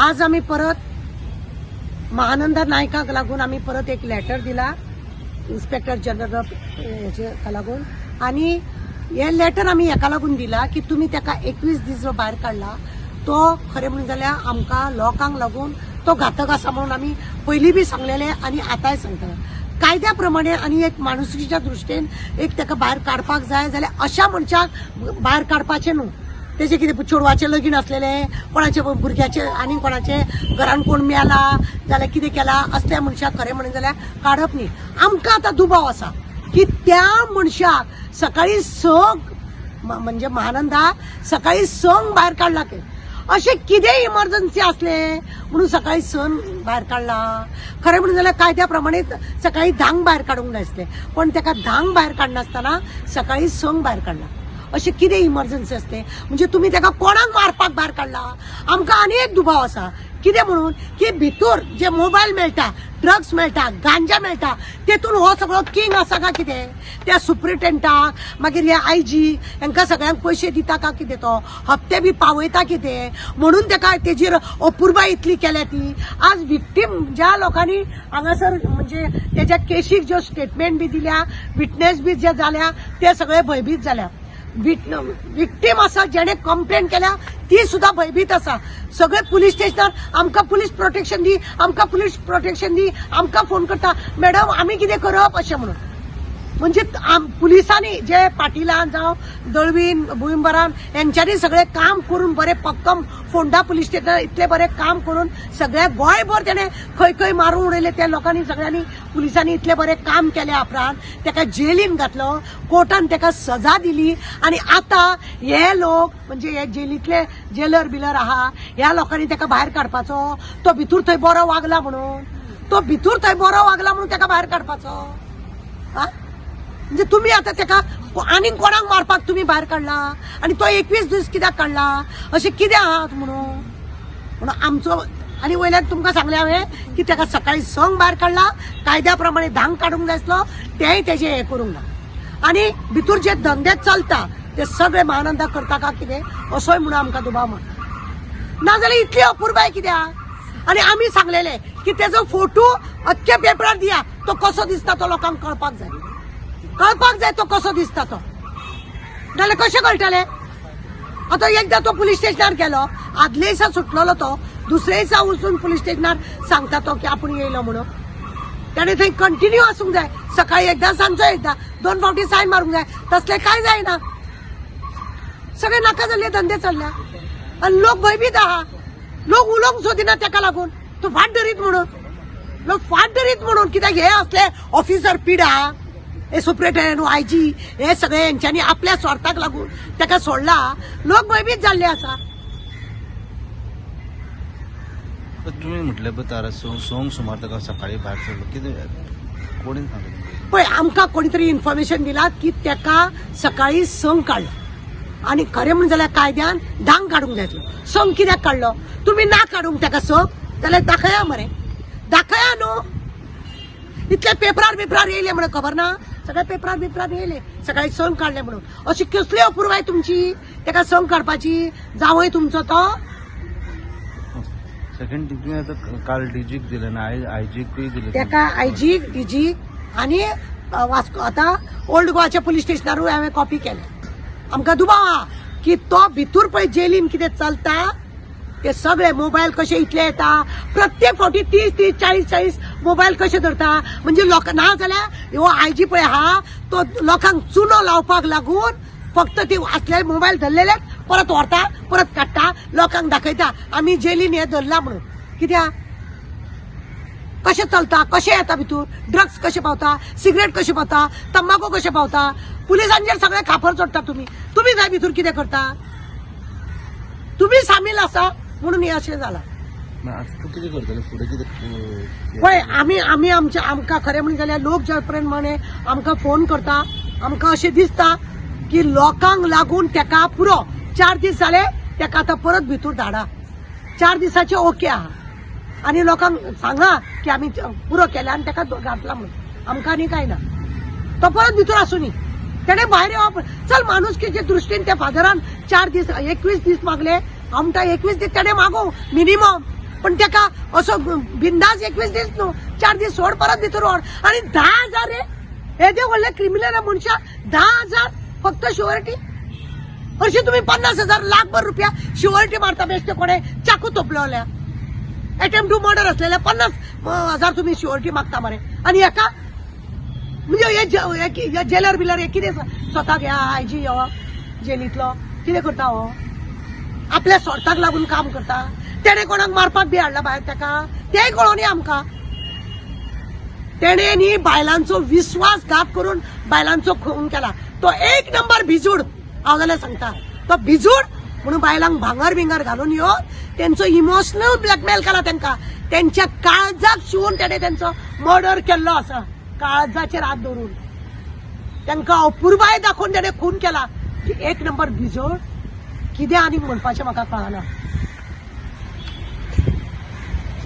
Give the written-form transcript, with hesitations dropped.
आज आमी परत महानंदा नायकाक लागून आमी परत एक लेटर दिला इन्स्पेक्टर जनरल ऑफ हेजे लागून. आनी हे लेटर आमी हेका लागून दिला की तुमी ताका 21 दीस जो भायर काडला तो खरें म्हणून जाल्यार आमकां लोकांक लागून तो घातक आसा म्हणून आमी पयलीं बी सांगलेले आनी आतांय सांगता. कायद्या प्रमाणे आनी एक माणुसकीच्या दृश्टीन एक ताका भायर काडपाक जाय जाल्यार अशा मनशाक भायर काडपाचें न्हू. तेजे कितें चेडवाचें लगीन आसलेलें, कोणाचे भुरग्याचें आनी कोणाचे घरान कोण मेला जाल्यार कितें केला असल्या मनशाक खरें म्हणून जाल्यार काडप न्ही. आमकां आतां दुबाव आसा की त्या मनशाक सकाळी 6 म्हणजे महानंदा सकाळी 6 भायर काडला की अशें कितें इमर्जन्सी आसले म्हणून सकाळी 6 भायर काडला. खरें म्हणून जाल्यार कायद्या प्रमाणे सकाळी 10 भायर काडूंक नासले, पण ताका 10 भायर काडनासतना सकाळी 6 भायर काडला. अशें कितें इमर्जन्सी आसले म्हणजे तुमी ताका कोणाक मारपाक भायर काडला? आमकां आनी एक दुबाव आसा कितें म्हणून की भितर जे मोबायल मेळटा, ड्रग्स मेळटा, गांजा मेळटा, तेतून हो सगळो किंग आसा का कितें? त्या सुप्रिटेंटाक मागीर हे आय जी हांकां सगळ्यांक पयशे दिता का कितें? तो हप्ते बी पावयता कितें म्हणून ताका तेजेर अपुरबाय इतली केल्या ती. आज विक्टीम ज्या लोकांनी हांगासर म्हणजे तेज्या केशीक ज्यो स्टेटमेंट बी दिल्या, विटनेस बी जे जाल्या ते सगळे भयभीत जाल्या. विक्टीम आसा जेणे कंप्लेन केल्या ती सुद्धा भयभीत आसा. सगळे पुलीस स्टेशनार आमकां पुलीस प्रोटेक्शन दी, आमकां पुलीस प्रोटेक्शन दी, आमकां फोन करता मॅडम आमी कितें करप अशें म्हणून. म्हणजे पुलिसांनी जे पाटिलान जावं दळवीन भुईंबरान हेंच्यांनी सगळें काम करून बरें पक्कम फोंडा पुलीस स्टेशनार इतलें बरें काम करून सगळ्या गोंयभर तेणें खंय खंय मारून उडयले त्या लोकांनी सगळ्यांनी पुलिसांनी इतलें बरें काम केल्या उपरांत ताका जेलीन घातलो, कोर्टान ताका सजा दिली. आनी आतां हे लोक म्हणजे हे जेलींतले जेलर बिलर आहा ह्या लोकांनी ताका भायर काडपाचो. तो भितूर थंय बरो वागला म्हणून, तो भितूर थंय बरो वागला म्हणून ताका भायर काडपाचो. हा म्हणजे तुमी आतां ताका आनीक कोणाक मारपाक तुमी भायर काडला आनी तो 21 दीस कित्याक काडला अशें कितें आहात म्हणून म्हणून आमचो. आनी वयल्यान तुमकां सांगलें हांवें की ताका सकाळी 6 भायर काडला, कायद्या प्रमाणे 10 काडूंक जाय आसलो तेंय तेजें हें करूंक ना. आनी भितूर जे धंदे चलता ते सगळे महानंदा करता का कितें असोय म्हणून आमकां दुबाव मारता. नाजाल्यार इतली अपुरबाय कित्याक? आनी आमी सांगलेले की तेजो फोटो अख्ख्या पेपरार दिया, तो कसो दिसता तो लोकांक कळपाक जाय, कळपाक जाय तो कसो दिसता तो. नाजाल्यार कशें कळटलें? आतां एकदां तो पुलीस स्टेशनार गेलो, आदले दिसा सुटलेलो तो दुसरे दिसा वचून पुलीस स्टेशनार सांगता तो की आपूण येयलो म्हणून. ताणें थंय कंटिन्यू आसूंक जाय, सकाळी एकदां सांजचो एकदां 2 फावटी सायन मारूंक जाय. तसलें कांय जायना, सगळे नाका जाल्ले धंदे चल्ल्या आनी लोक भयभीत आहा. लोक उलोवंक सोदिना ताका लागून तो फाट धरीत म्हणून, लोक फाट धरीत म्हणून. कित्याक हे असले ऑफिसर पिडा, हे सुप्रिटेंडंट आय जी हे सगळे हेंच्यांनी आपल्या स्वार्थाक लागून ताका सोडला. लोक भयभीत जाल्ले आसा. तुमी म्हटलें पळय तारा 6 सुमार ताका सकाळी भायर सरलो, कितें कोणी सांगलें? पळय आमकां कोणी तरी इन्फॉर्मेशन दिला की ताका सकाळी 6 काडलो आनी खरें म्हणून जाल्यार कायद्यान 10 काडूंक जाय आसलो. 6 कित्याक काडलो? तुमी ना काडूंक ताका 6 जाल्यार दाखया मरे, दाखया न्हू. इतले पेपरार बिपरार येयले म्हणून खबर ना, सगळे पेपरार बिपरार येयले सकाळी 6 काडले म्हणून. अशी कसली अपुरबाय तुमची ताका 6 काडपाची? जावय तुमचो तो. सेकंड तुवें आतां काल डीजीक दिलें ना आयजीकूय दिलें ताका आयजीक डीजीक आनी वास्को आतां ओल्ड गोवाच्या पुलीस स्टेशनारूय हांवें कॉपी केल्या. आमकां दुबाव आहा की तो भितूर पळय जेलीन कितें चलता ते सगळे मोबायल कशे इतले येता, प्रत्येक फावटी 30 30 40 40 मोबायल कशे धरता. म्हणजे लोक ना जाल्यार हो आयजी पळय आहा तो लोकांक चुनो लावपाक लागून फक्त ते असले मोबायल धरलेले परत व्हरता, परत काडटा, लोकांक दाखयता आमी जेलीन हे धरला म्हणून. कित्याक कशें चलता, कशें येता भितूर, ड्रग्स कशें पावता, सिगरेट कशें पावता, तंबाकू कशें पावता. पुलिसांचेर सगळे खापर चडटा. तुमी तुमी जाय भितूर कितें करता, तुमी सामील आसा म्हणून हें अशें जालां. आतां तूं कितें करतलें फुडें कितें? पळय आमी आमी आमचे आमकां खरें म्हणून जाल्यार लोक ज्या पर्यंत म्हणे आमकां फोन करता, आमकां अशें दिसता की लोकांक लागून तेका पुरो 4 दीस जाले तेका आतां परत भितूर धाडा. 4 दिसाचे ओके आहा आनी लोकांक सांगा की आमी पुरो केल्या आनी तेका घातला म्हणून. आमकां न्ही कांय ना, तो परत भितूर आसूं न्ही, तेणें भायर येवप. चल माणुसकीचे दृश्टीन त्या फादरान 4 दीस 21 दीस मागले. हांव म्हणटा 21 दीस तेणें मागू मिनिमम. पण तेका असो बिंदास 21 दीस न्हू, 4 दीस सोड, परत भितर व्हर. आनी 10,000 रे, येदे व्हडले क्रिमिनल मनशां 10,000 फक्त शुअरिटी. हरशीं तुमी 50,000 लाखभर रुपया शुअरिटी मारता. बेश्टे कोणे चाकू तोपलोल्या, एटेम्प्ट टू मर्डर असलेल्या 50,000 तुमी शुअरिटी मागता मरे. आनी हेका म्हणजे हे हे जेलर बिलर हे कितें स्वताक ह्या आयजी हो जेलींतलो कितें करता हो? आपल्या स्वार्थाक लागून काम करता. तेणे कोणाक मारपाक बी हाडला भायर तेका, तेंय कळोनी आमकां. तेणे न्ही बायलांचो विश्वासघात करून बायलांचो खून केला. तो एक नंबर भिजूड. हांव जाल्यार सांगता, तो भिजूड म्हणून बायलांक भांगर बिंगर घालून येवन तेंचो इमोशनल ब्लॅकमेल केला. तेंकां तेंच्या काळजाक शिवून तेणे तेंचो मर्डर केल्लो आसा. काळजाचेर हात दवरून तांकां अपुरबाय दाखोवन तेणे खून केला. एक नंबर भिजोड. कितें आनीक म्हणपाचें म्हाका कळना.